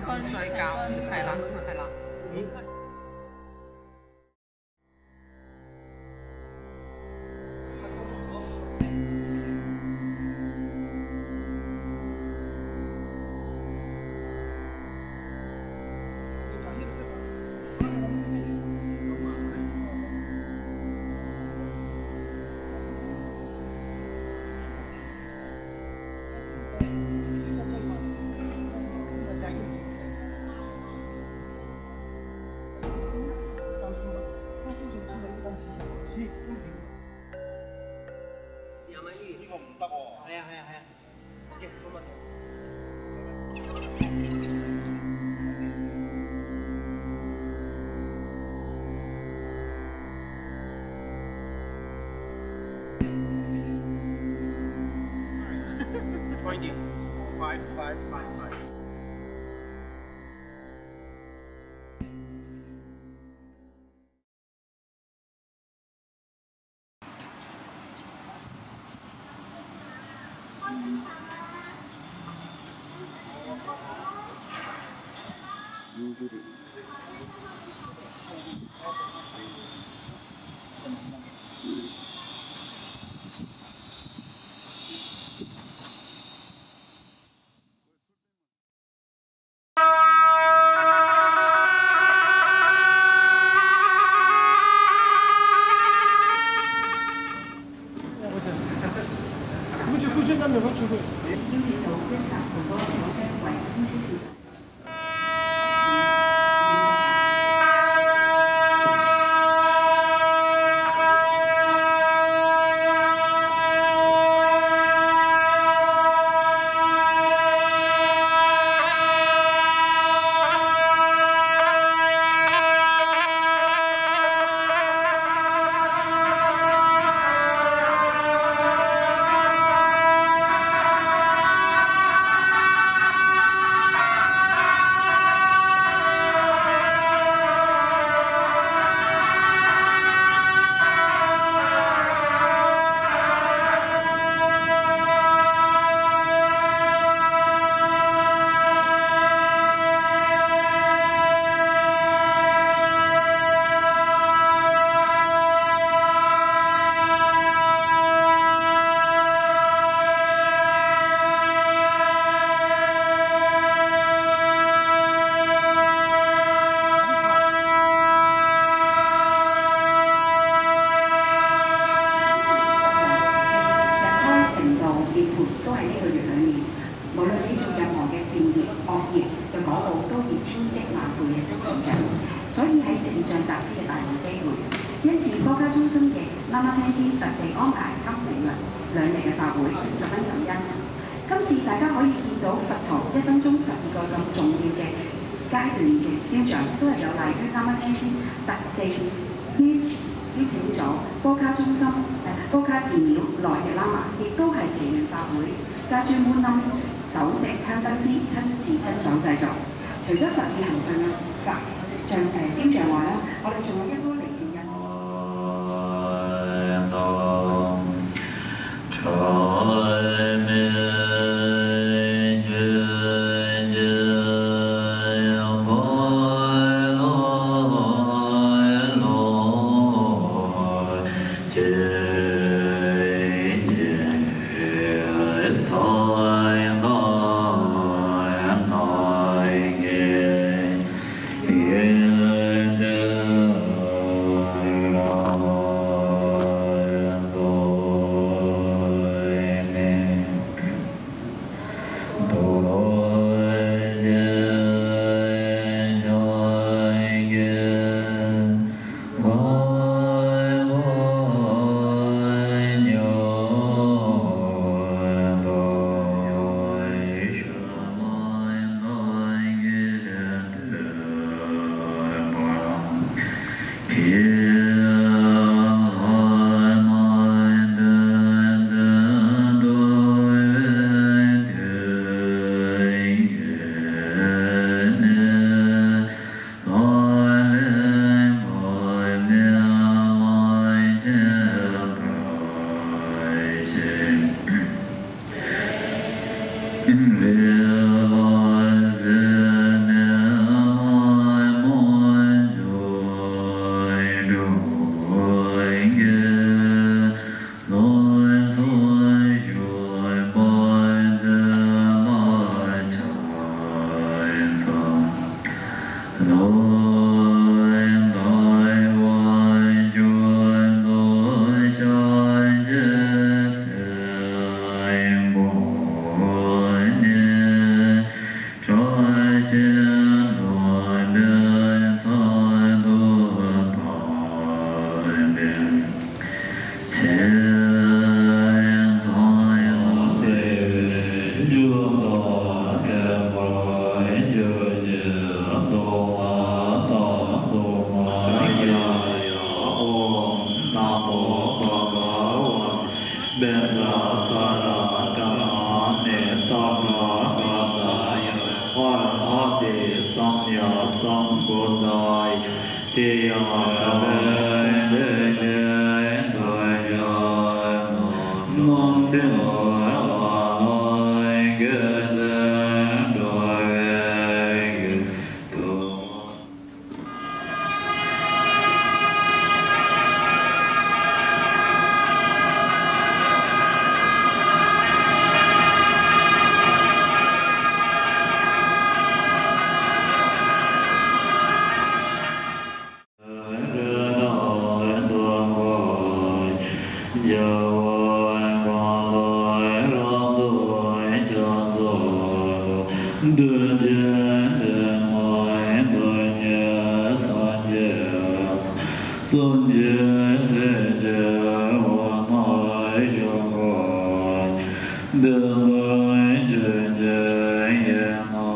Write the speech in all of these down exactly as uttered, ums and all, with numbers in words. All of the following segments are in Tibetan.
跟嘴搞，快了，快了。Twenty. Five, five, five, five. 邀请投资者乘坐火车为通勤。無論你做任何嘅善業、惡業嘅果報，都以千億萬倍嘅息成長。所以喺正像集資嘅大好機會，因此多家中心嘅喇嘛聽簽特地安排金明倫兩日嘅法會，十分感恩。今次大家可以見到佛陀一生中十二個咁重要嘅階段嘅標準，都係有賴於喇嘛聽簽特地邀請邀請咗多家中心、誒多家寺廟內嘅喇嘛，亦都係祈願法會。 Gajimmunam首席香燈師親自親手製作。除咗十二行政嘅法像誒雕像外啦，我哋仲有一波嚟自印度。བཛྲ་ས་ར་ཏ་ན་ནི་ཏ་ག་ག་ཏ་ཡ་ཨ་ར་ཧ་ཏེ་སམ་ཡ་སམ་བུ་དྷ་ཡ། ཏེ་ཡ་ཏ་བེ་ཏེ་ཏེ་ཏ་ཡ་ན་ནམ་ཏེ་ཨ་ལ་གེ་ཟེ་ཏ་བེ་གེ་ཏ། སངས་རྒྱས་སྲས་བཅས་བསྔོ་བ་ཞུ། བདེན་པ་ཆོས་ཅན་ཡིན་ན།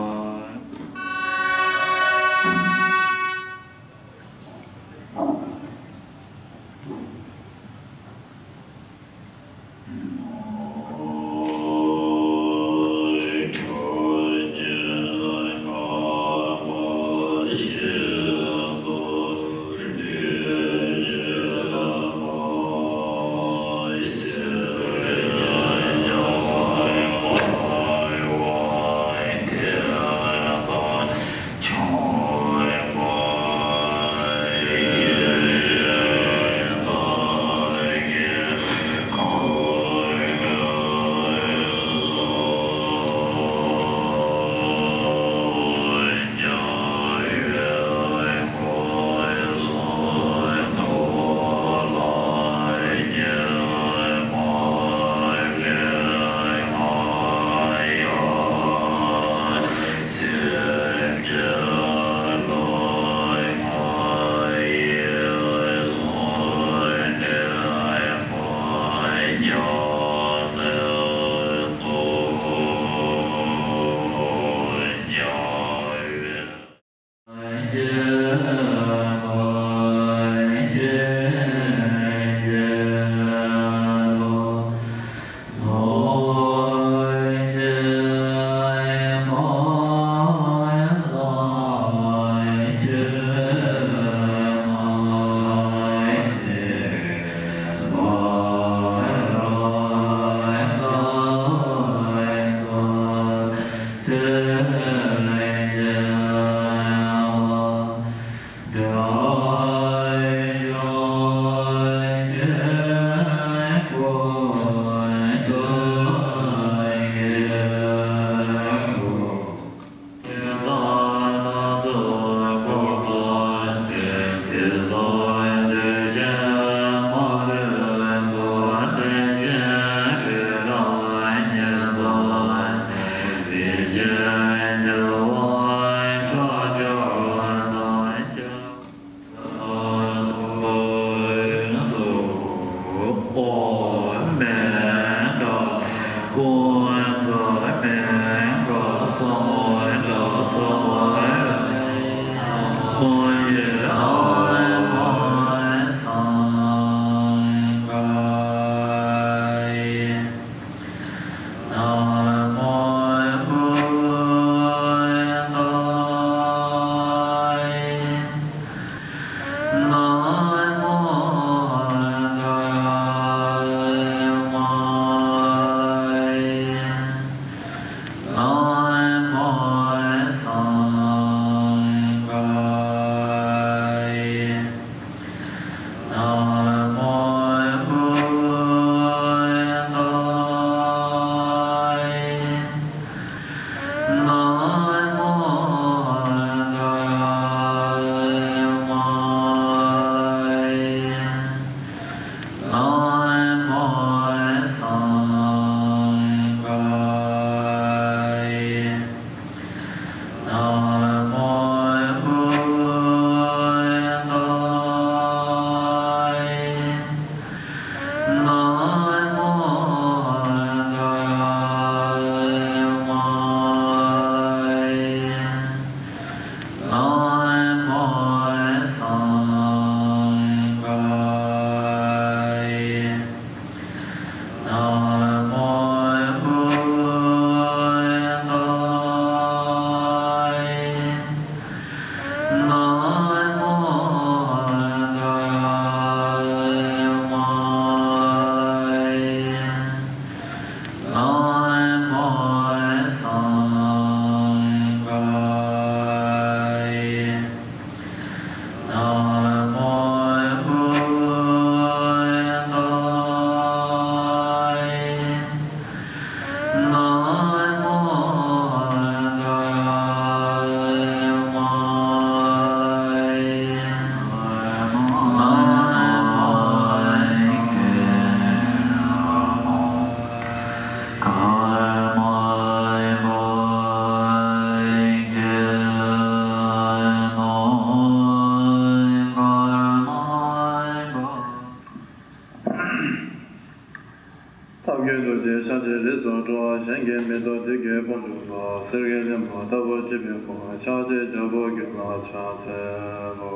ཐབས་མཁས་རྡོ་རྗེ་ཤཱཀྱའི་རིགས་སུ་འགྲོ། གཞན་གྱིས་མི་ཐུབ་བདུད་ཀྱི་དཔུང་འཇོམས་པ། གསེར་གྱི་གླིང་བུ་ལྟ་བུར་བརྗིད་པའི་སྐུ། ཕྱག་རྒྱའི་རྒྱལ་པོ་ཀུན་ལ་ཕྱག་འཚལ་ལོ།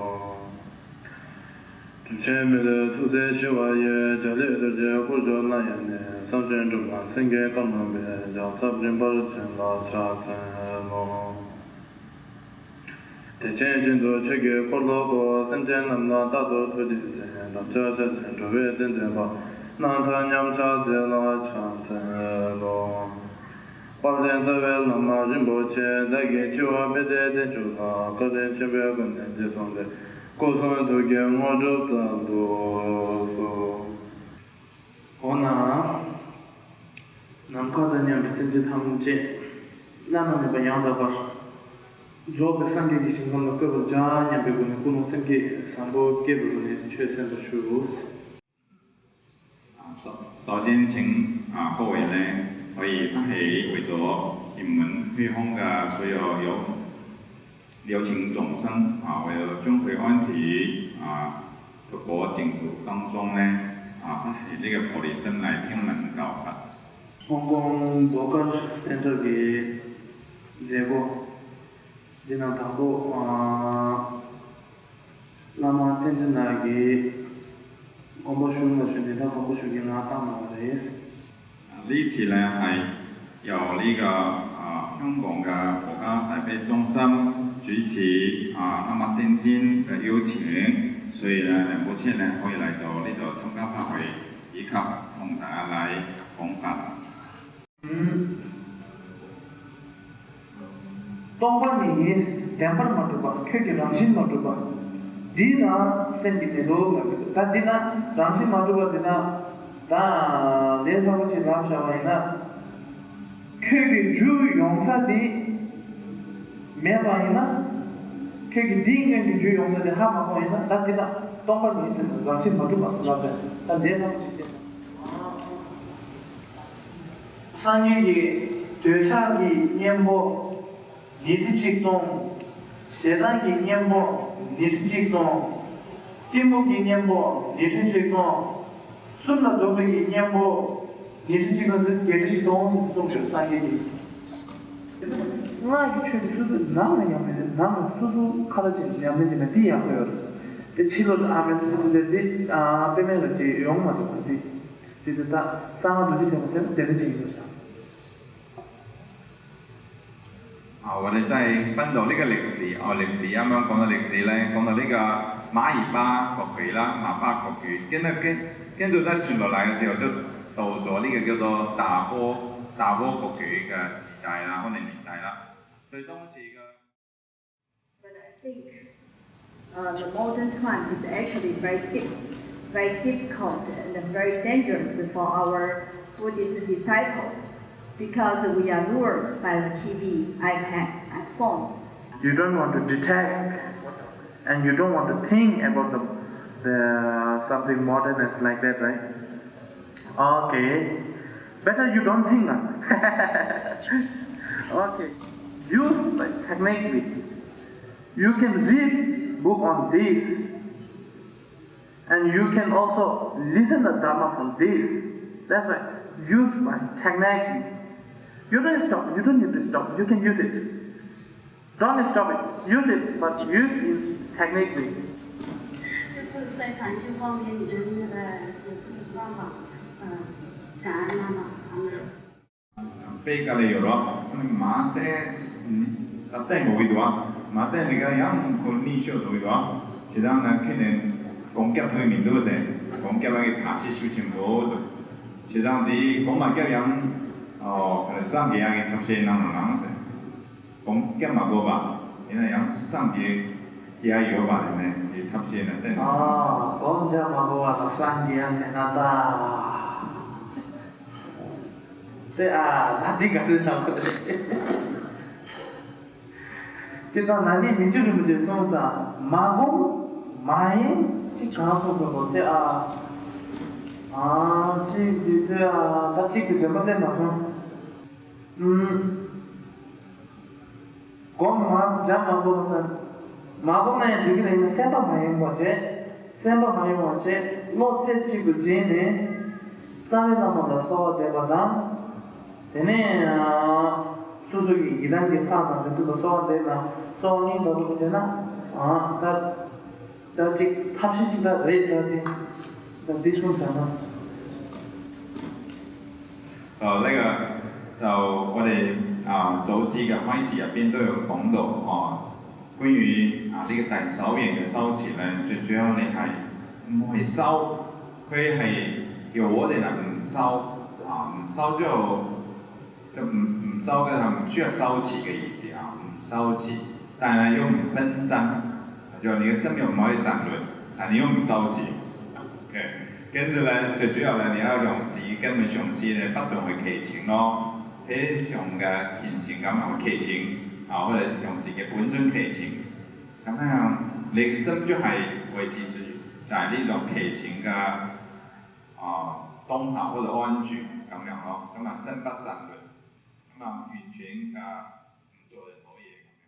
དྲིན་ཅན་མི་ལུས་ཐུགས་བརྩེས་ཞི་བ་ཡི། འཇའ་ལུས་རྡོ་རྗེའི་སྐུར་གྱུར་ལ་ཡང་ནི། བསམ་བརྗོད་འགྲུབ་པ་སེང་གེའི་ཁ་ནོན་པའི། ལྕགས་ཐབ་རིམ་པར་བྱིན་ལ་ཕྱག་འཚལ་ལོ། བདེ་ཆེན་ཞིང་དུ་ཆོས་ཀྱི་འཁོར་ལོ་བསྐོར། སེམས་ཅན་རྣམས་ལ་རྟག་ཏུ་ཐུགས་རྗེས་བརྩེ། དམ་ཆོས་ཕྱག་ཆེན་སྒྲུབ་པའི་བསྟན་འཛིན་པ། རྣམ་ཐར་མཉམ་གཞག་མཛད་ལ་ཕྱག་འཚལ་ལོ། དཔལ་ལྡན་རྩ་བའི་བླ་མ་རིན་པོ་ཆེ། བདག་གིས་འཆི་བ་བརྒྱད་དེ་བརྟན་གྱུར་པ། བཀའ་དྲིན་ཆེན་པོའི་སྒོ་ནས་རྗེས་བཟུང་སྟེ། སྐུ་གསུང་ཐུགས་ཀྱི་དངོས་གྲུབ་སྩལ་དུ་གསོལ། འོ་ན། ནམ་མཁའ་དང་མཉམ་པའི་སེམས་ཅན་ཐམས་ཅད་བླ་ན་མེད་པ་ཡང་དག་པར་རྫོགས་པའི་སངས་རྒྱས་ཀྱི་ཞིང་ཁམས་ལ་བཀོད་པར་བྱ་སྙམ་པའི་སྒོ་ནས་ཀུན་སློང་སེམས་བསྐྱེད་བཟང་པོ་བསྐྱེད་པའི་སྒོ་ནས་ཆོས་གསན་པར་ཞུ། 首首先，请啊各位呢，可以发起为着你们会后的所有有邀请众生啊，为了钟会安息啊，德国净土当中呢，啊，发起这个菩提心来听闻教法。 Hong Kong Bogor Center གྱི་མཛད་སྒོ་འདི་ནང་དང་པོ་ཨ་བླ་མ་བསྟན་འཛིན་ལགས་ཀྱིས་དགོངས་པ་ཞུ་མ་ཞུ་འདི་ལྟར་དགོངས་པ་ཞུ་གི་ང་བཏང་གནང་བ་རེད། 啊，这一次呢，还有那个啊，香港的佛教台北中心主持啊，那么天津的邀请，所以呢，很抱歉呢，可以来到这个参加法会，以及同大家来讲法。 སྟོང་པ་ཉིད་བདེན་པར་མ་གྲུབ་པ། ཁྱོད་ཀྱི་རང་བཞིན་མ་གྲུབ་པ། འདི་ན་སེམས་ཀྱི་གནས་ལུགས་ལ་མི་འདུག་ད་འདི་ན་རང་བཞིན་མ་གྲུབ་པ་འདི་ན་ད་ལས་སླ་པོ་ཅིག་ལབ་བཞག་པ་ཡིན་ན། ཁྱོད་ཀྱི་རྒྱུ་ཡོང་ས་འདི་མེད་པ་ཡིན་ན། ཁྱོད་ཀྱི་འདིའི་སྔོན་གྱི་རྒྱུ་ཡོང་ས་འདི་ཧ་མ་གོ་ཡིན་ན། ད་འདི་ན་སྟོང་པ་ཉིད་ཟེར་ན་རང་བཞིན་མ་གྲུབ་པ་ཟེར་ལབ་བཞག་ད་ལས་སླ་པོ་ཅིག་བྱས། སངས་རྒྱས་ཀྱི་འདོད་ཆགས་ཀྱི་གཉེན་པོ། ཉི་ཁྲི་ཆིག་སྟོང་། ཞེ་སྡང་གི་གཉེན་པོ། ཉི་ཁྲི་ཆིག་སྟོང་། གཏི་མུག་གི་གཉེན་པོ། ཉི་ཁྲི་ཆིག་སྟོང་། གསུམ་ལ་འདོགས་པའི་གཉེན་པོ། ཉི་ཁྲི་ཆིག་སྟོང་། བརྒྱད་ཁྲི་ཆིག་སྟོང་ཟེར་གསུངས་ཡོད་སངས་རྒྱས་ཀྱིས། སྔགས་ཀྱི་ཆོས་དེ་སོ་སོའི་ནང་ལ་ཉམས་ལེན་ནང་ལ་སོ་སོ་ཁ་ལ་ཅིག་ཉམས་ལེན་བྱས་ན་འདི་ཡག་པོ་ཡོད་རེད། དེ་ཕྱི་ལོགས་ལ་ཨ་མེན་དེ་དེ་དེ་ཨ་དཔེ་མེད་ལ་ཅིག་ཡོང་མ་ཐུབ་པ་དེ། དེ་དེ་ད་གསང་སྔགས་རྡོ་རྗེ་ཐེག་པ་ཟེར་ན་དེ་འདྲ་ཅིག་ཡིན་འདུག་ཟེར། 啊，我们再翻到那个历史，哦，历史，要么讲到历史嘞，讲到那个马尾巴国语啦，马八国语，跟那跟跟着那群老来的时候，就都说那个叫做打波打波国语一个时代啦，或者年代啦，所以当时一个。 But I think uh, the modern time is actually very, diff- very difficult and very dangerous for our Buddhist disciples because we are lured by the T V, iPad, and phone. You don't want to detect and you don't want to think about the, the something modern is like that, right? Okay. Better you don't think, ah. Okay. Use the technique. You can read book on this, and you can also listen the Dharma from this. That's why use my technique. You don't stop. You don't need to stop. You can use it. Don't stop it. Use it, but use in technically. 就是在禅修方面，你们那个有这个办法，嗯，感恩妈妈，感恩。 དཔེ་ག་ལེ་ཡོད་རོ། མ་བསྟན་ད་བསྟན་དགོས་ཀྱི་འདུག་ཨ། མ་བསྟན་ནི་ག་ཡང་ཁོ་གཉིད་ཤོར་འགྲོ་གི་འདུག་ཨ། བྱེད་སྟངས་ན་ཁྱེད་ནས་སྒོམ་སྐྱབས་ཐུབ་མི་འདུག་ཟེར། སྒོམ་སྐྱབས་ལ་གི་ཐབས་ཤེས་ཞུ་ཆེན་པོ་འདུག་བྱེད་སྟངས་དེ་སྒོམ་མ་སྐྱབས་ཡང་ཨོ་སངས་རྒྱས་ཡང་གི་ཐབས་ཤེས་གནང་རོགས་གནང་ཟེར། སྒོམ་སྐྱབས་མ་དགོས་པ་ཡིན་ན་ཡང་སངས་རྒྱས་ཡ་ཡོད་པ་རེད་ནས་དེ་ཐབས་ཤེས་ན་བསྟན། ཨ་སྒོམ་སྐྱབས་མ་དགོས་པ་དང་སངས་རྒྱས་ཡ་ཟེར་ན་ད། དེ་ཨ་ད་འདི་ག་རེ་ལབ་དགོས་རེད། དེ་དང་ན་ནིང་མི་འགྱུར་རིན་པོ་ཆེས་གསུངས་ཙང་མ་སྒོམ་མ་ཡིན་ཅི་གང་གསུངས་སོང་དེ་ཨ། ཨ་གཅིག་འདི་དེ་ཨ་ད་གཅིག་ཏུ་འདྲེན་པ་བསྟན་མ་སོང་། ཨུམ། སྒོམ་མ་སྦྱང་མ་དགོས་པ་ཟེར། མ་སྒོམ་ན་ཡང་འགྲིག་གི་རེད། ཡིན་ན་སེམས་པ་མ་ཡེངས་པ་བྱས། སེམས་པ་མ་ཡེངས་པ་བྱས་བློ་རྩེ་གཅིག་ཏུ་བྱས་ནས། རྩ་བའི་བླ་མ་ལ་གསོལ་བ་འདེབས་པ་དང་། དེ་ནས་སོ་སོ་ཡི་ཡི་དམ་གྱི་ལྷ་དང་རིགས་དྲུག་ལ་གསོལ་བ་འདེབས་ན་གསོལ་བ་སྙིང་ལྟ་བུ་དེ་ན་ད་ད་ཅིག་ཐབས་ཤེས་ཅིག་ད་རེད། ད་དེ་ད་འདི་གསུངས་བྱ་ན། 呃，那个，呃，我的啊，早期个欢喜啊，边都有讲到哦。关于啊，那个大睫远个烧起来，最主要的还唔系烧，佢系有我哋啦，唔烧啊，唔烧就就唔唔烧个，唔需要烧起个意思啊，唔烧起，但系又唔分散，就你个心又唔可以散乱，但你又唔烧起。OK。 跟住咧，最主要咧，你要用自己根本上司咧，不斷去祈请咯。喺用个虔诚咁去祈请啊，或者用自己本尊祈请。咁样，你心就系维持住，就系呢种祈请个啊，当下或者安住咁样咯。咁啊，心不散乱，咁啊，完全啊，唔做任何嘢咁样。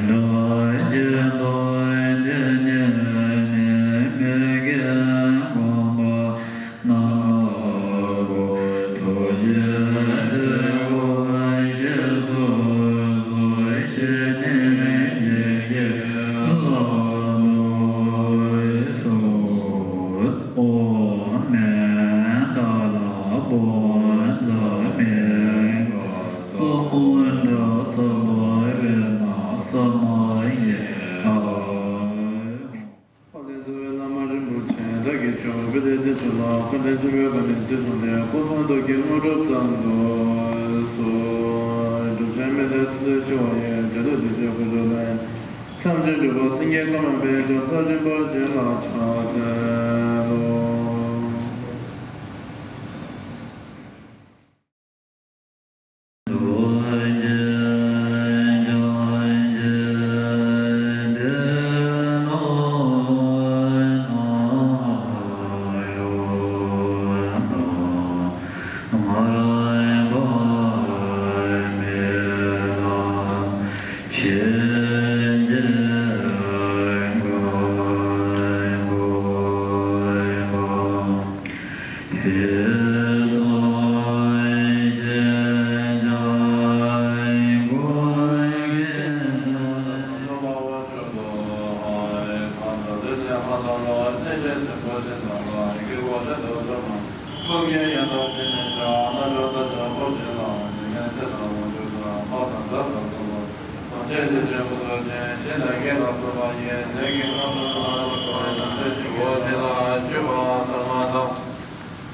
ཕ་ལྷས་འཚོ་བའི་བླ་མ་རིན་པོ་ཆེ་བདག་གིས་ཆོས་འབུལ་ཏེ་དེ་ཚོ་ལ་བཀའ་དྲིན་ཆེན་པོའི་བཀའ་དྲིན་རྗེས་སུ་དེ་སྐུ་གསུང་ཐུགས་ཀྱི་དངོས་གྲུབ་ཙམ་དུ་གསོལ། སྒྲུབ་ཆེན་མི་ལས་ཐུགས་རྗེ་ཆེ་བ་ཡི་འབྲས་བུ་འདི་ཚེ་ཁོ་ཚོ་ལས། མཚམས་སྦྱོར་སྒྲུབ་པ་སེང་གེ་ཀརྨ་པའི་ཇོ་ཚ་རིན་པོ་ཆེ་ལ་ཕྱག་འཚལ་ལོ།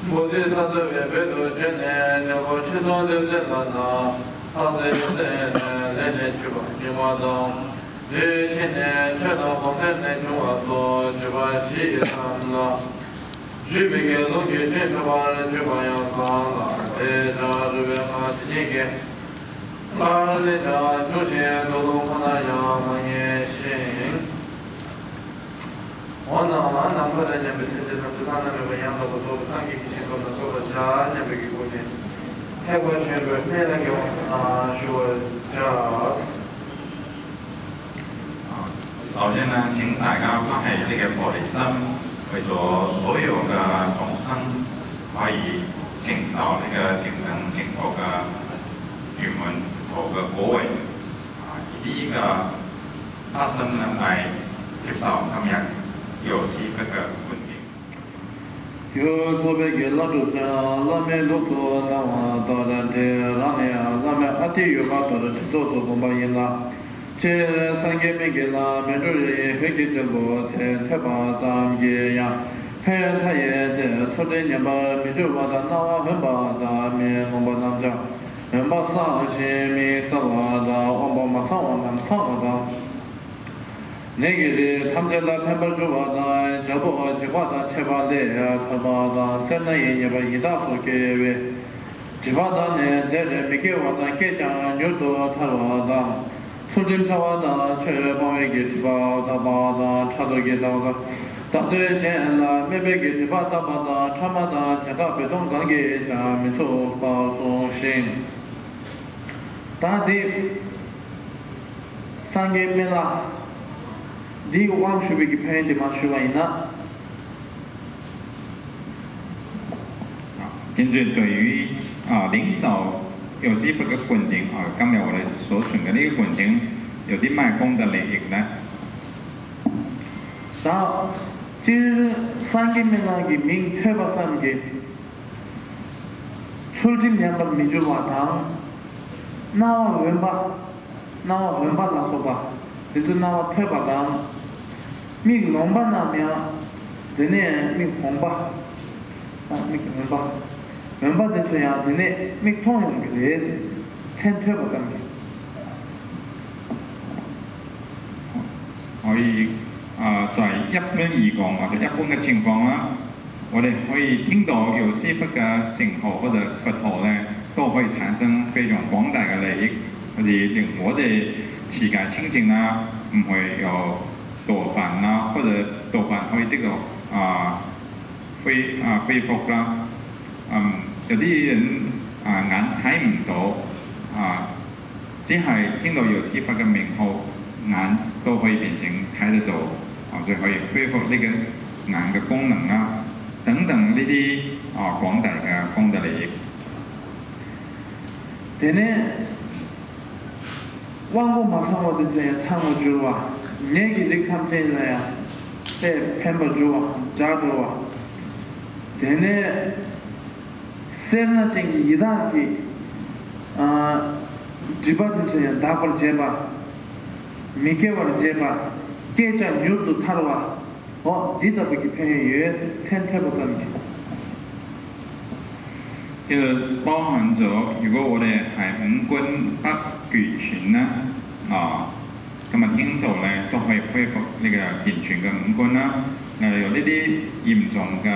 མུ་སྟེགས་ས་འདུལ་བའི་བོད་དུ་བྱོན་ནས་ཉེ་བར་ཆོས་སྲུང་ལེགས་མཛད་ལ་ན། ལྷ་སའི་ཡབ་སྲས་ནས་ལས་ལས་བྱུང་བ་རྙིང་མ་དང་། དུས་ཕྱིས་ནས་ཆོས་དང་གོང་ས་ནས་བྱུང་བ་སོགས་བྱུང་བ་བཞི་ཡི་ཙམ་ལ། བཞུགས་པའི་ལུང་གི་ཆོས་ཐོས་པར་གྱུར་པ་ཡང་གསང་ལ་དེ་ལྟར་རུ་བའི་སྔགས་ཀྱི་རྒྱན་གྱི་ལ་ལས་ཀྱང་བྱུང་ཞིང་དུ་ལུང་ཁོ་ན་ཡང་མ་ངེས་ཤིང་། འོ་ན་ནམ་མཁའ་དང་མཉམ་པའི་སེམས་ཅན་ཐམས་ཅད་བླ་ན་མེད་པ་ཡང་དག་པར་རྫོགས་པའི་སངས་རྒྱས་ཀྱི་ཞིང་ཁམས་ན་ཐོབ་པར་བྱ་སྙམ་པའི་གི་སྒོ་ནས་ཐེག་པ་ཆེན་པོའི་སྨོན་ལམ་གྱི་དབང་ཟེར་ན་ཞུ་བར་བྱ།首先呢，请大家发挥这个玻璃心，为着所有的众生可以醒着这个精神、进步的入门佛的果位。啊，第一个发生呢，来介绍他们有四个问题。 ཡུལ་ཐོབ་པའི་དགེ་ལ་སྒྲུབ་ཀྱང་བླ་མའི་ལུགས་སུ་གནང་བ་ལྟར་ཏེ་རང་ནས་བླ་མའི་ཨ་ཏི་ཡོད་པ་ལྟར་ཁྲི་ཐོག་སུ་བསྒོམ་པ་ཡིན་ལ། སྤྱིར་སངས་རྒྱས་མི་དགེ་ལ་མི་འགྲོ་རིགས་ཡོད་ཀྱི་དོན་པོ་ཚེ་ཐོས་པ་ཙམ་གྱིས་ཡང་ཕན་ཡོན་མཐའ་ཡས་ཏེ་ཚུལ་ཁྲིམས་ཉམས་པར་མི་འགྱུར་བ་དང་རྣ་བ་འོན་པ་དང་མིག་ལོང་པ་རྣམས་ཀྱང་འོན་པ་སངས་ཤིང་མིག་གསལ་བ་དང་དབང་པོ་མ་ཚང་བ་རྣམས་ཚང་བ་དང་། ནད་ཀྱི་རིགས་ཐམས་ཅད་ལ་ཕན་པར་འགྱུར་བ་དང་། རྒྱལ་པོ་འཇིགས་པ་དང་ཆད་པ་ལས་ཐར་པ་དང་། སེར་སྣ་ཡི་ཉེས་པ་ཡི་དྭགས་སུ་སྐྱེ་བའི་སྒྲིབ་པ་དག་ནས་བདེར་མི་སྐྱེ་བ་དང་། སྐྱེས་ཀྱང་མྱུར་དུ་ཐར་བ་དང་། ཚུལ་ཁྲིམས་འཆལ་བ་དང་ཆོས་སྤང་བའི་གི་སྒྲིབ་པ་དག་པ་དང་། ཕྲག་དོག་གི་སྡང་བ་དང་། བདག་དོན་གཞན་ལ་སྨོན་པའི་གི་སྒྲིབ་པ་དག་པ་དང་། ཕྲ་མ་དང་བྱ་དགའ་བེ་ཐོང་གང་གིས་ཀྱང་མི་ཚུགས་པར་གསུངས་ཤིང་། ད་འདི། སངས་རྒྱས་སྨན་བླ། འདིའི་དབང་ཞུ་བའི་གི་ཕན་ཡོན་དེ་མར་ཞུ་བ་ཡིན་ན། 根据对于啊灵草有些这个本经啊，刚才我来所存的那个本经，有的卖功德利益呢。 ད་སྤྱིར་སངས་རྒྱས་སྨན་བླ་གི་མིང་ཐོས་པ་ཙམ་གྱིས། ཚུལ་ཁྲིམས་ཉམས་པར་མི་འགྱུར་བ་དང་། རྣ་བ་འོན་པ། རྣ་བ་འོན་པ་ལ་སོགས་པ་དེ་ཚོ་རྣ་བ་ཐོས་པ་དང་། མིག་ལོང་པ་རྣམས་ཡང་དེ་ནས་མིག་འོང་པ། ཨ། མིག་འོན་པ། འོན་པ་དེ་ཚོ་ཡང་དེ་ནས་མིག་མཐོང་ཡོང་གི་རེད། མཚན་ཐོས་པ་ཙམ་གྱིས། ཨོ་ཡིག་ཨ། 在一般情况或者一般的情况啊， 我们会听到有些佛的圣号或者佛号呢，都会产生非常广大的利益，而且令我的自家清净啊，不会有多烦恼，或者多烦会得到啊恢啊恢复啦。嗯，有的人啊，眼睇唔到啊，只係聽到有些佛嘅名號，眼都可以變成睇得到，啊，所以可以恢復呢個眼嘅功能啦，等等呢啲，啊，廣大嘅功德利益。དེ་ནས་དབང་པོ་མ་ཚང་བ་དེ་ཚོ་ཡང་ཚང་བར་འགྱུར་བ། ནད་ཀྱི་རིགས་ཐམས་ཅད་ལ་ཡང་དེ་ཕན་པར་འགྱུར་བ། དྲག་འགྲོ་བ། དེ་ནས་སེར་སྣ་ཅན་གྱི་ཡི་དྭགས་ཀྱི་ཨ་སྒྲིབ་པ་དེ་ཚོ་ཡང་དག་པར་བྱེད་པ། མི་སྐྱེ་བར་བྱེད་པ། སྐྱེས་ཀྱང་མྱུར་དུ་ཐར་བ། འོ་འདི་ལྟ་བུ་གི་ཕན་ཡོན་ཡོད། མཚན་ཐོས་པ་ཙམ་གྱིས། 这个包含着，如果我哋係五官不健全呢，啊，咁啊，聽到呢都可以恢復呢個健全嘅五官啦。例如有呢啲嚴重嘅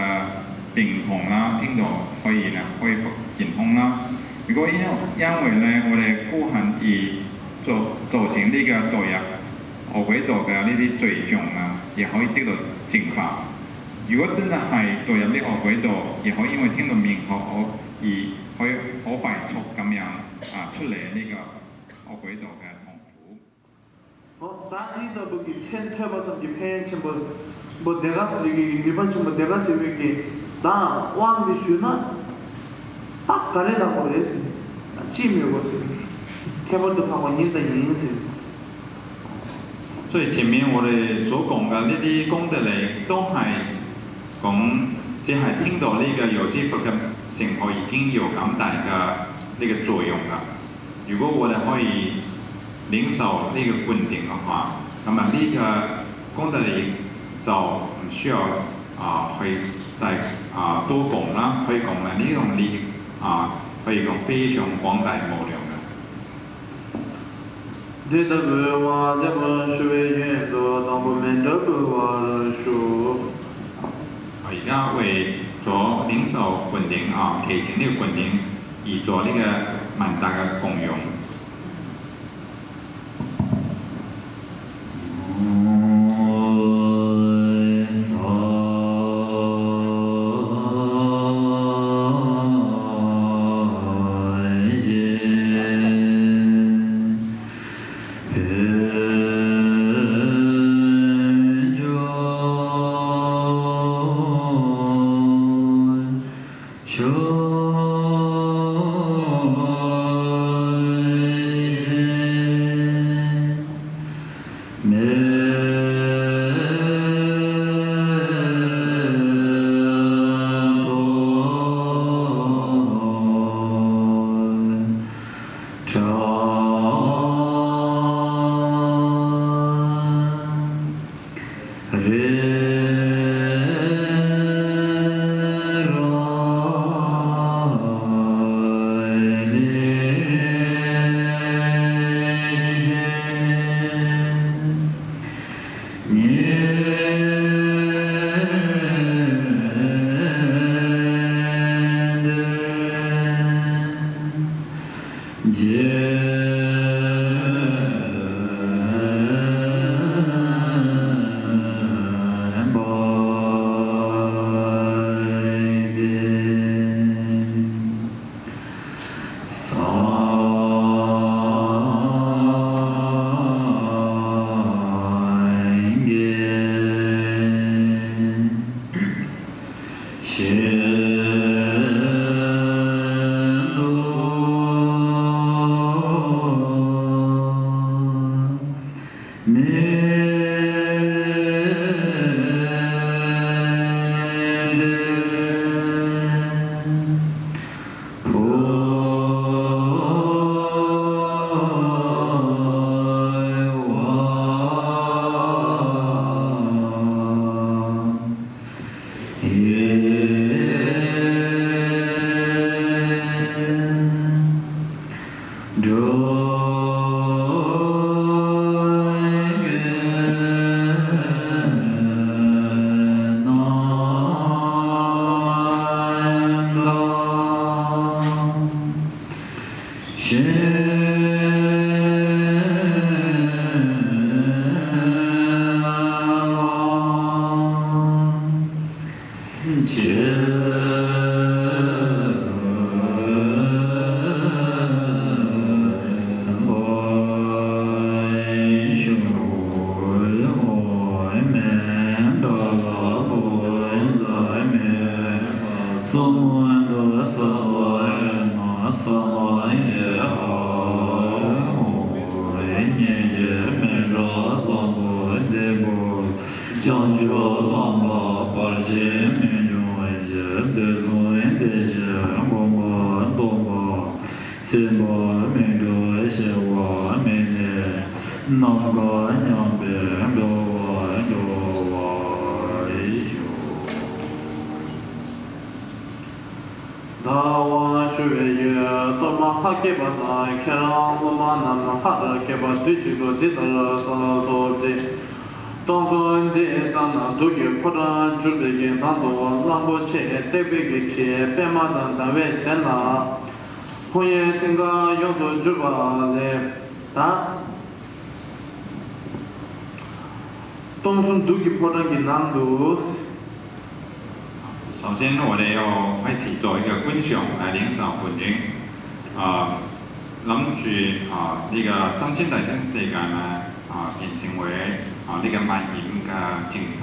病痛啦，聽到可以呢恢復健康啦。如果因因為呢，我哋孤寒而造造成呢個墮入惡鬼道嘅呢啲罪障啊，也可以得到淨化。如果真的係墮入呢惡鬼道，也可以因為聽到名號而可以好快速咁樣啊出嚟呢個惡鬼道嘅痛苦。 ད་འདི་ལྟ་བུ་གི་མཚན་ཐོས་པ་ཙམ་གྱིས་ཕན་ཡོན་ཆེན་པོ་པོ་དེ་ག་ཟེར་གི་ནུས་པ་ཆེན་པོ་དེ་ག་ཟེར་བའི་གི་ད་དབང་འདི་ཞུས་ན། ད་ག་རེ་ལ་གོ་རེད་ཟེར། ཅིས་མི་གོ་ཟེར། ཁྱད་པར་དུ་འཕགས་པ་ཉིད་དང་ཡིན་ཟེར། 所以前面我哋所講嘅呢啲功德利都係講，只係聽到呢個藥師佛嘅聖號已經有咁大嘅呢個作用啦。如果我哋可以領受呢個灌頂嘅話，咁啊呢個功德利就唔需要啊去再啊多講啦，可以講啦，呢種利益啊可以講非常廣大無量嘅。 འདི་ལྟ་བུའི་དབང་རྒྱལ་པོ་ཞུ་བའི་ཡོན་དུ་དང་པོ་མཎྜལ་འབུལ་བར་ཞུ། 好，现在为着领受灌顶啊，给前六灌顶，以着那个蛮大的功用。བྱང་ཆུབ་ལམ་ལ་བར་ཆད་མི་འབྱུང་ཞིང་། འདོད་ལྷུན་བདེ་ཞིང་གོམས་པ་སྟོང་པ། སེམས་པ་མི་འགྲོ་ཞི་བ་མི་གནས། ནམ་མཁའ་མཉམ་པའི་འགྲོ་བ་སྒྲོལ་བར་ཤོག། ད་དབང་ཞུ་བའི་ཡུལ་གཏོར་མ་ལྷ་བསྐྱེད་པ་དང་། ཁྱེད་རང་སློབ་མ་རྣམས་ལྷར་བསྐྱེད་པ་དུས་གཅིག་ཏུ་འདི་ལྟར་གསལ་ཐོབ་ཅིག། སྟོང་གསུམ་འདི་ལྟ་ན་གདུགས་ཀྱི་ཕོ་བྲང་གྱུར་པའི་གི་ནང་དུ་གླང་པོ་ཆེ་བཏེག་པའི་གི་ཁྲི་པདྨ་དང་ཟླ་བའི་གདན་ལ་ཕུང་པོའི་མཐིང་ག་ཡོངས་སུ་གྱུར་པ་ལས། ད་སྟོང་གསུམ་གདུགས་ཀྱི་ཕོ་བྲང་གི་ནང་དུ། 首先，我得要开始做一个观想来领赏本人，啊，能去啊那个三千大千世界呢啊变成为啊那个满盈的净土。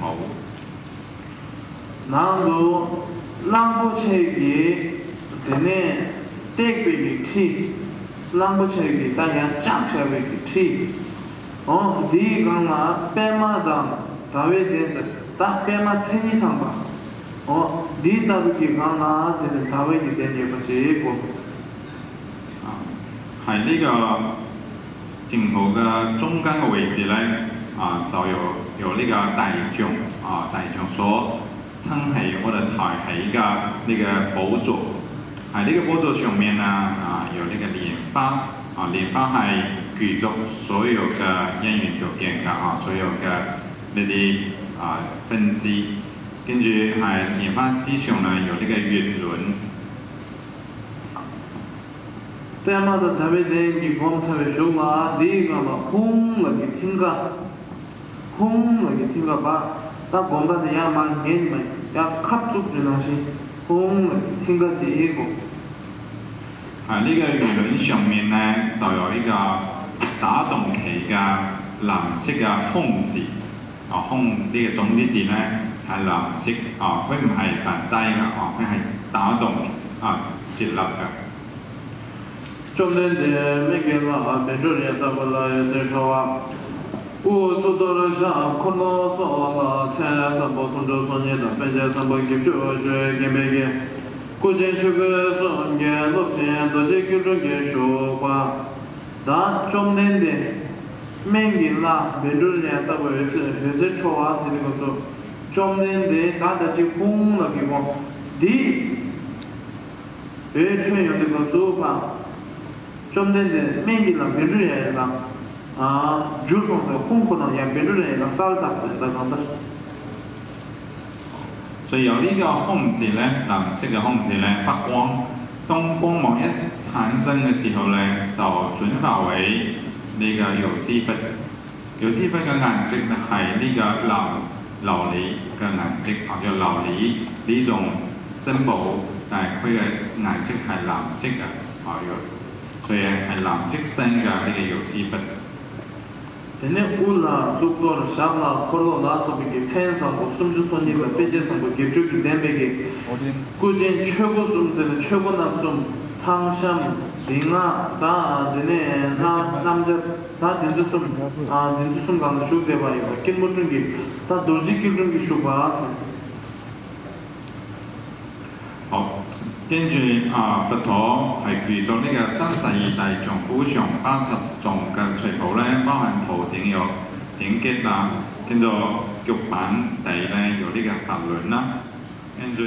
ནང་དུ་གླང་པོ་ཆེ་གི་དེ་ནས་བཏེག་པའི་གི་ཁྲི། གླང་པོ་ཆེ་གི་ད་ཡང་ལྕགས་བྱ་བའི་གི་ཁྲི། འོ་འདིའི་སྒང་ལ་པདྨ་དང་ཟླ་བའི་གདན་ཟེར། ད་པདྨ་མཚན་ཉིད་ཚང་པ། འོ་འདི་ལྟ་བུའི་གི་སྒང་ལ་དེ་ནས་ཟླ་བའི་གི་གདན་ཡོད་པ་ཞིག་གོ། 啊，还有那个镜头的中间的位置呢，啊，就有有那个大众啊，大众所称为或者抬起一个那个宝座，还有那个宝座上面呢，啊，有那个莲花啊，莲花还具足所有的因缘条件的啊，所有的那些啊分支，根据还莲花之上呢有那个月轮。 པདྨ་དང་ཟླ་བའི་གདན་གྱི་སྒོ་མཚམས་པའི་གཞུག་ལ་འདིའི་སྒང་ལ་ཧཱུྃ་ལབ་ཀྱི་མཐིང་ག། ཧཱུྃ་ལབ་ཀྱི་མཐིང་ག་པ། ད་དགོན་པ་དེ་ཡར་མར་ཉན་མ་ཡར་ཁབ་བཙུགས་པའི་ནང་བཞིན་ཧཱུྃ་ལབ་ཀྱི་མཐིང་ག་དེའི་སྒོ། 啊，那个月轮上面呢，就有一个打洞的一个蓝色的红字。 啊，红这个种子字呢，还蓝色啊，佢唔係反底嘅啊，佢係打洞啊，直立嘅。 བཅོམ་ལྡན་འདས་སྨན་གྱི་བླ་བཻ་ཌཱུརྱ་ལྟ་བུ་ལ་འོད་ཟེར་འཕྲོ་བ། དབུ་གཙུག་ཏོར་བཞག་འཁོར་ལོ་སོགས་ལ་མཚན་བཟང་པོ་སུམ་ཅུ་སོ་གཉིས་དང་པཎ་ཆེན་བཟང་པོ་བརྒྱད་ཅུ་བརྒྱད་ཀྱིས་བརྒྱན་པའི་གི། སྐུ་ཅན་ཆོས་གོས་གསུམ་གྱི་སློབ་ཆེན་རྡོ་རྗེ་སྐྱིལ་ཀྲུང་གིས་བཞུགས་པ། ད་བཅོམ་ལྡན་འདས་སྨན་གྱི་བླ་བཻ་ཌཱུརྱ་ལྟ་བུ་འོད་ཟེར་འཕྲོ་བ་ཟེར་བའི་སྐབས་སུ། བཅོམ་ལྡན་འདས་ད་ལྟ་ཅིག་ཧཱུྃ་ལབ་ཀྱི་སྒོ་འདི། འོད་འཕྲོས་ཡོང་དུས་སྐབས་སུ་ཕ། བཅོམ་ལྡན་འདས་སྨན་གྱི་བླ་བཻ་ཌཱུརྱ་ལ། ཨ། འགྱུར་སོང་ཟེར། ཧཱུྃ་ཁོ་ན་ཡང་བཻ་ཌཱུརྱ་ལ་གསལ་བཏབ་ཟེར་ད་གང་ལྟར། 所以有一个红字呢，蓝色的红字呢，发光。当光芒一产生的时候呢，就转化为那个有机粉。 有机粉个颜色呢，係呢个琉，琉璃个颜色，啊，叫琉璃，呢种珍宝，但係佢个颜色係蓝色个，啊，有，所以係蓝色生个呢个有机粉。 དེ་ནས་དབུ་ལ་གཙུག་ཏོར། ཞབས་ལ་འཁོར་ལོ་ལ་སོགས་པའི་གི་མཚན་བཟང་པོ་སུམ་ཅུ་སོ་གཉིས་དང་པཎ་ཆེན་བཟང་པོ་བརྒྱད་ཅུ་གིས་ལྡན་པའི་གི། སྐུ་ཅན་ཆོས་གོས་གསུམ་ཟེར་ན་ཆོས་གོས་རྣམ་གསུམ། ཐང་ཤམ། འདི་ང་དང་དེ་ནས་སྣ་སྣམ་སྦྱར། ད་འདི་ཚོ་གསུམ། ཨ། འདི་ཚོ་གསུམ་སྒང་ལ་བཞུགས་བསྡད་པ་ཡིན་པ། སྐྱིལ་མོ་ཀྲུང་གིས་ད་རྡོ་རྗེ་སྐྱིལ་ཀྲུང་གིས་བཞུགས་པ་ཟེར། 好，根据啊佛陀係具足呢个三十二大众、五常八十种个财宝呢，包含头顶有顶结啦，跟住脚板底呢有呢个法轮啦，跟住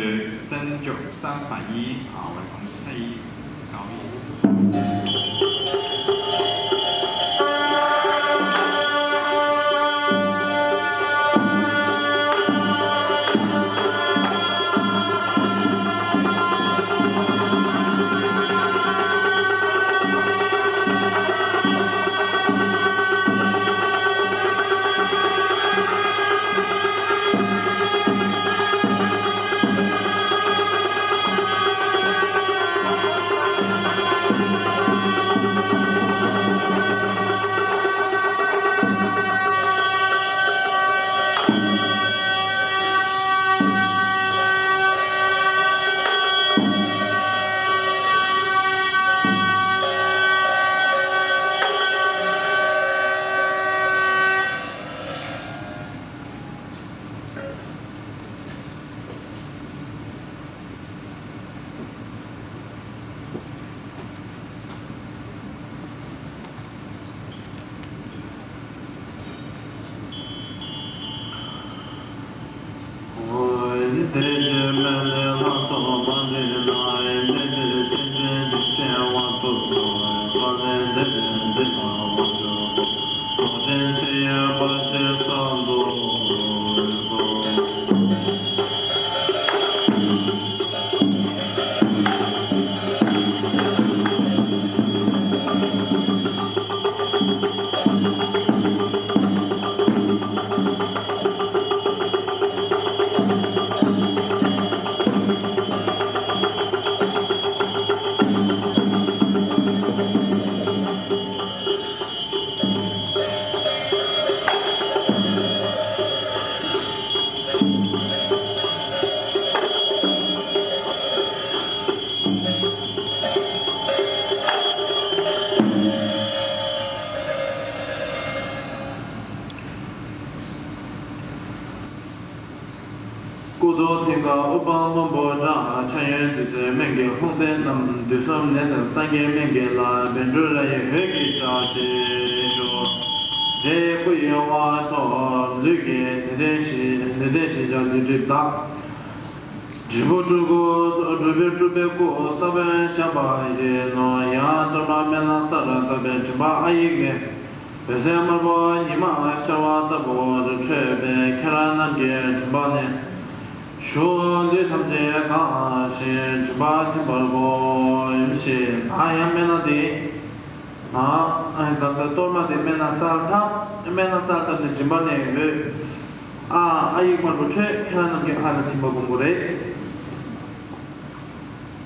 身着三法衣啊，我哋讲七 ཨ་ སྐུ་གདུང་མཐིང་ག་ཨུཏྤལ་སྔོན་པོ་བཀྲ། ཕྱག་གཡོན་བདུད་རྩིའི་སྨན་གྱིས་ཕོངས་ཚད་རྣམས། དུས་གསུམ་ནད་སེལ་སངས་རྒྱས་སྨན་གྱི་བླ། བཻ་ཌཱུརྱ་ཡི་འོད་ཀྱིས་བཀྲ་ཤིས་ཤོག། འདྲེ་ཡི་སྐུ་ཡི་དབང་ཐོབ། ལུས་ཀྱི་ནད་གདོན་ཞི། ནད་གདོན་ཞི་བྱ་ལུས་སྒྲིབ་དག། འབྲས་བུ་སྤྲུལ་སྐུ་སྒྲུབ་པའི་སྤྲུལ་པའི་སྐུ། ས་བོན་ཞགས་པ་བཞིན་ནོ། ཡང་གཏོར་མ་སྨན་བླ་གསར་བཏབ་པའི་མགྲིན་པ་ཨ་ཡིག་ནས། འོད་ཟེར་དམར་པོ་ཉི་མ་ཤར་བ་ལྟ་བུར་འཕྲོས་པས། ཁྱེད་རང་རྣམས་ཀྱི་མགྲིན་པ་ནས། ཞུགས། ལུས་ཐམས་ཅད་གང་ཞིང་མགྲིན་པ་ཐིམ་པར་བསྒོམ་ཞིང་། ད་ཡང་སྨན་སྣ་དེ། ཨ་ཨ་ད་ལྟ་གཏོར་མ་དེ་སྨན་སྣ་གསར་བཏབ། སྨན་སྣ་གསར་བཏབ་ནས་མགྲིན་པ་ནས་འོད། ཨ་ཨ་ཡིག་དམར་པོ་འཕྲོས། ཁྱེད་རང་རྣམས་ཀྱི་ཨ་ལ་ཐིམ་པ་བསྒོམ་དགོས་རེད།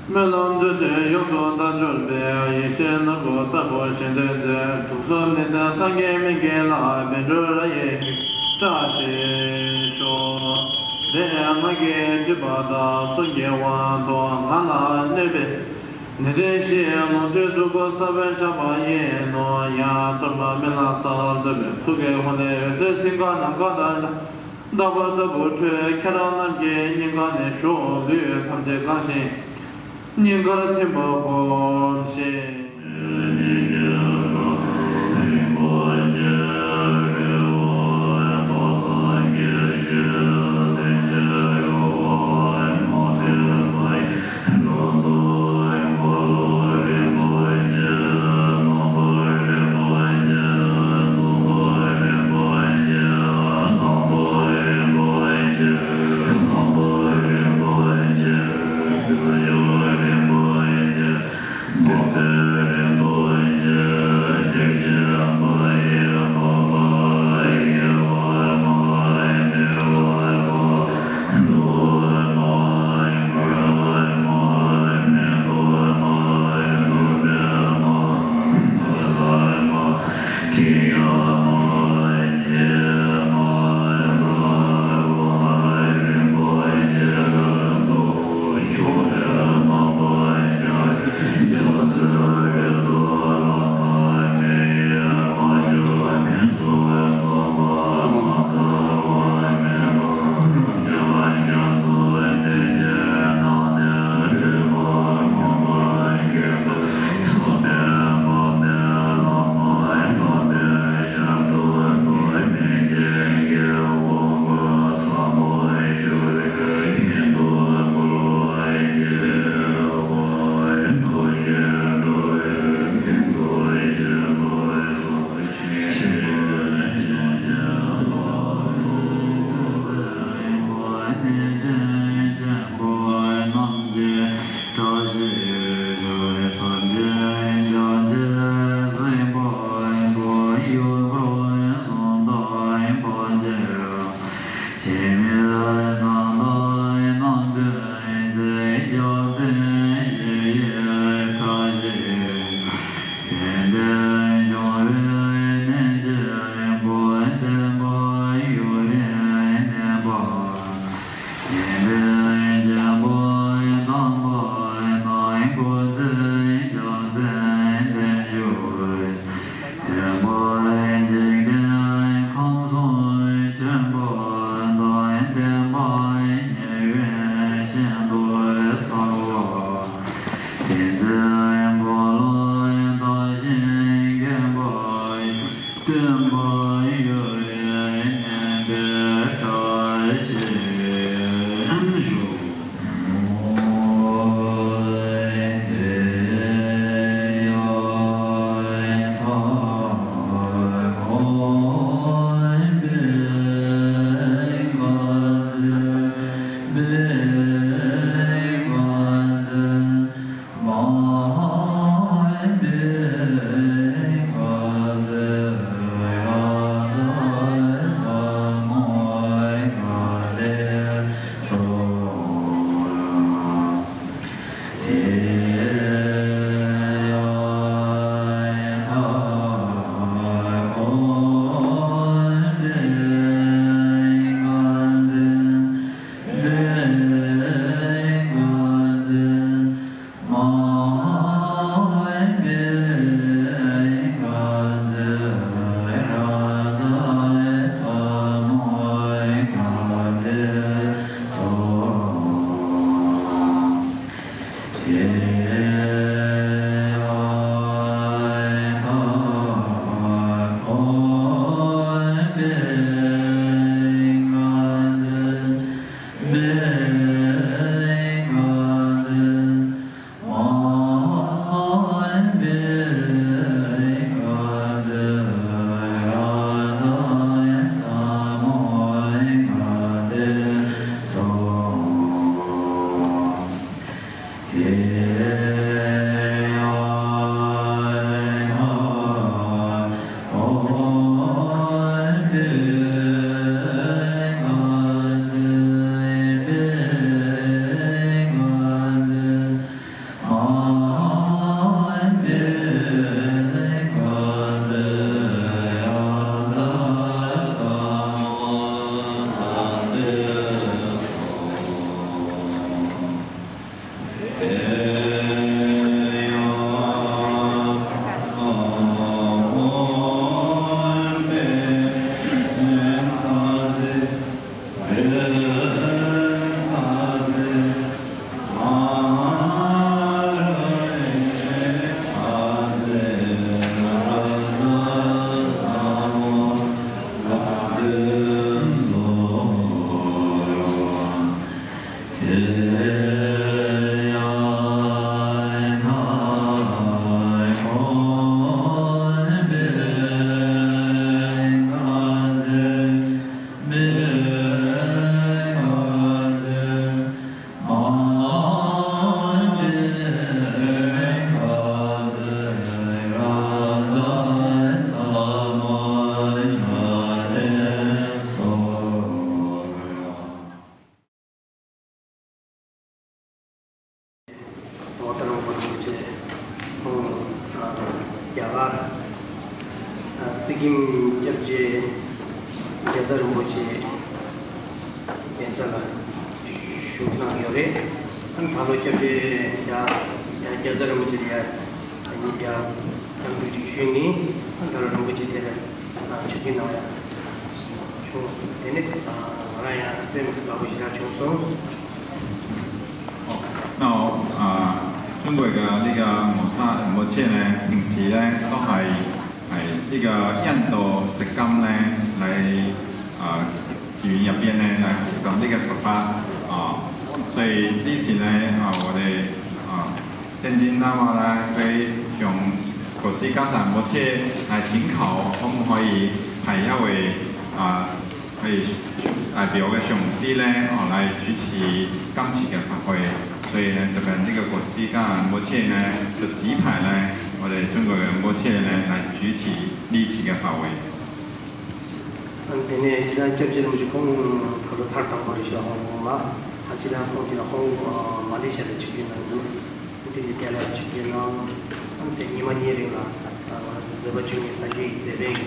སྨོན་ལམ་མཛོད་ཅིག་ཡོངས་སུ་དག་གྱུར་པའི། ཡེ་ཤེས་ནོར་བུ་ལྟ་བུ་ཞལ་འདོན་མཛད། དུག་གསུམ་ནད་སེལ་སངས་རྒྱས་སྨན་གྱི་བླ། བཻ་ཌཱུརྱ་ཡི་བཀྲ་ཤིས་ཤོག། འདི་ང་གིས་བྲིས་པ་དང་། གསུང་གི་དབང་ཐོབ་ང་ལ་གནོད་པའི་ནད་གདོན་ཞི། ལོངས་སྤྱོད་མཛུབ་གུ་ས་བོན་ཞགས་པ་ཡིན་ནོ། ཡང་གཏོར་མ་སྨན་བླ་གསར་བཏབ་པའི། ཐུགས་ཀའི་ཧཱུྃ་ལས་འོད་ཟེར་མཐིང་ག་ནམ་མཁའ་ལྟར། ཟླ་བ་ལྟ་བུར་འཕྲོས། ཁྱེད་རང་རྣམས་ཀྱི་སྙིང་ག་ནས་ཞུགས། ལུས་ཐམས་ཅད་གང་ཞིང་སྙིང་གར་ཐིམ་པར་བསྒོམ་ཞིང་། སྐྱབས་རྗེ་རྒྱལ་ཚབ་རིན་པོ་ཆེ་གདན་ས་ལ་བཞུགས་གནང་ཡོད་རེད། ཨ་ནི་ད་ལོ་སྐྱབས་རྗེ་རྒྱ་རྒྱ་རྒྱལ་ཚབ་རིན་པོ་ཆེ་ལ་ཡ་ཉིན་རྒྱ་སྐྱབས་འགྲོ་ཅིག་ཞུས་ནས། ཨ་ནི་ད་ལོ་རིན་པོ་ཆེ་དེ་ལ་ཆིབས་བསྒྱུར་གནང་ཡ་བྱུང་། དེ་ནས་ང་རང་ཡང་དཔེ་མི་སྲིད་དགའ་པོ་ཞེ་དྲག་བྱུང་སོང་། 那啊，中国的那个摩擦摩切呢，平时呢都还哎，那个印度、錫金呢来啊，吉云那边呢来主张那个佛法啊，所以这次呢啊，我的啊，天津那么呢，对向国师家长摩切来请教，可不可以派一位啊 可以代表个上司呢，哦，来主持今次个法会。所以呢，这边这个国师家长摩切呢，就指派呢，我哋中国人摩切呢，来主持呢次个法会。 ཨ་ནི་དེ་ནས་སྤྱི་བཏང་སྐྱབས་རྗེ་རིན་པོ་ཆེ་ཁོང་ད་ལོ་ཚར་དང་པོ་རེད་ཤག་ཧོང་ཀོང་ལ། ཨ་སྤྱི་བཏང་ཁོང་དེ་ལ་ཧོང་ཨ་མ་ལེ་ཤ་ལ་ཆིབས་བསྒྱུར་གནང་འདུག་དེ་ནས་ཏེ་ལ་ཆིབས་བསྒྱུར་གནང་། ཨ་ནི་དེ་ཉི་མ་གཉིས་རིང་ལ་ཨ་ང་ཚོ་མཛད་པ་བཅུ་གཉིས་ས་སྐྱའི་མཛད་པ་ཡིན།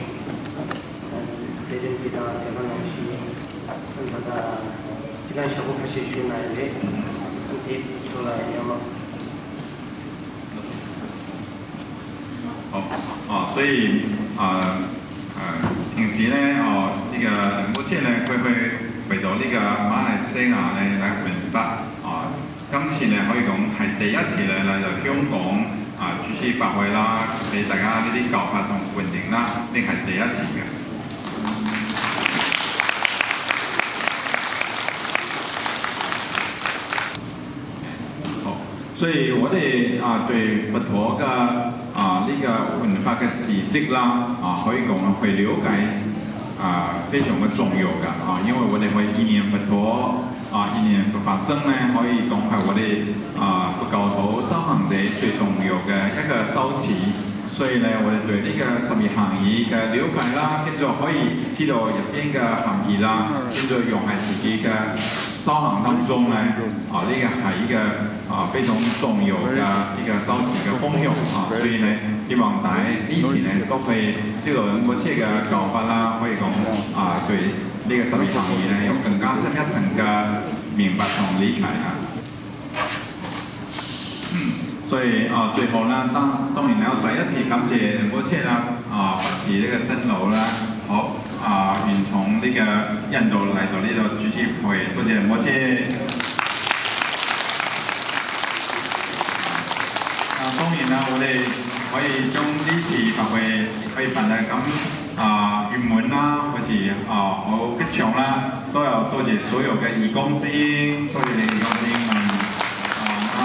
ཨ་ནི་དེ་རིང་འདི་དང་དེ་ག་ནང་བཞིན་ཨ་ནི་ད་ལྟ་སྤྱི་བཏང་ཞག་པོ་ཁ་ཤས་བཞུགས་གནང་ཡོད་རེད། ཨ་ནི་དེ་ཐོག་ལ་ཡང་མ 哦，哦，所以呃呃，平时呢，哦，那个摩切呢，会会回到那个马来西亚呢来弘法，哦，今次呢可以讲系第一次呢来到香港啊，主持法会啦，俾大家呢啲教法同观念啦，呢系第一次嘅。 好，所以我哋啊对佛陀个啊呢个弘法个事迹啦，啊可以讲去了解啊非常个重要个啊，因为我哋会一念佛陀啊一念佛法僧呢，可以讲系我哋啊佛教徒修行者最重要个一个修持。 所以呢，我哋对呢个十二行仪个了解啦，跟住可以知道入边个含义啦，跟住用喺自己个修行当中呢，啊，呢个系一个啊非常重要个一个修持个方向啊。所以呢，希望大家呢次呢都可以呢个摩切个教法啦，可以讲啊对呢个十二行仪呢有更加深一层个明白同理解啊。 所以啊，最后呢，当当然要再一次感谢仁波切啦，啊，发起这个僧楼啦，好啊，运从这个印度来到这个聚集会，多谢仁波切。啊，当然啦，我哋可以将呢次法会可以办得咁啊圆满啦，或者啊好吉祥啦。 都要多谢所有个义工师兄，多谢你义工师兄们。啊，那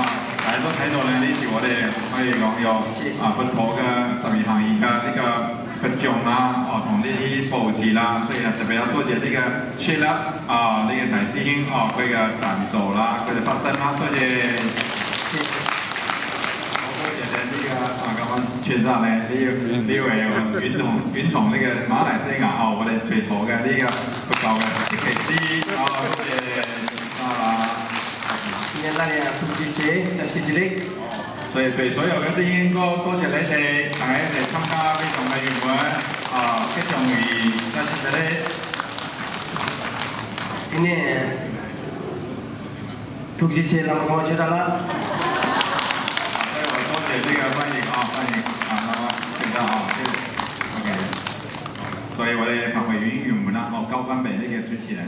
大家都睇到呢，呢次我哋可以讲有啊佛陀个十二行仪个呢个佛像啦，哦，同呢啲布置啦，所以呢特别要多谢呢个 Chilap 啊，呢个大师兄哦，佢个赞助啦，佢哋发心啦，多谢。多谢呢个啊，咁样全场呢，呢呢位运动运动呢个马来西亚哦，我哋最好个呢个佛教个设计师哦，多谢啊。今天大家突击节，感谢你哋。所以对所有个师兄哥，多谢你哋，大家一齐参加非常个圆满啊，非常如意，感谢你哋。今天突击节，那么我觉得了。所以我多谢这个欢迎啊，欢迎啊，那么现在啊，这个 OK。所以我哋法会圆满啦，好，交翻俾呢个主持人。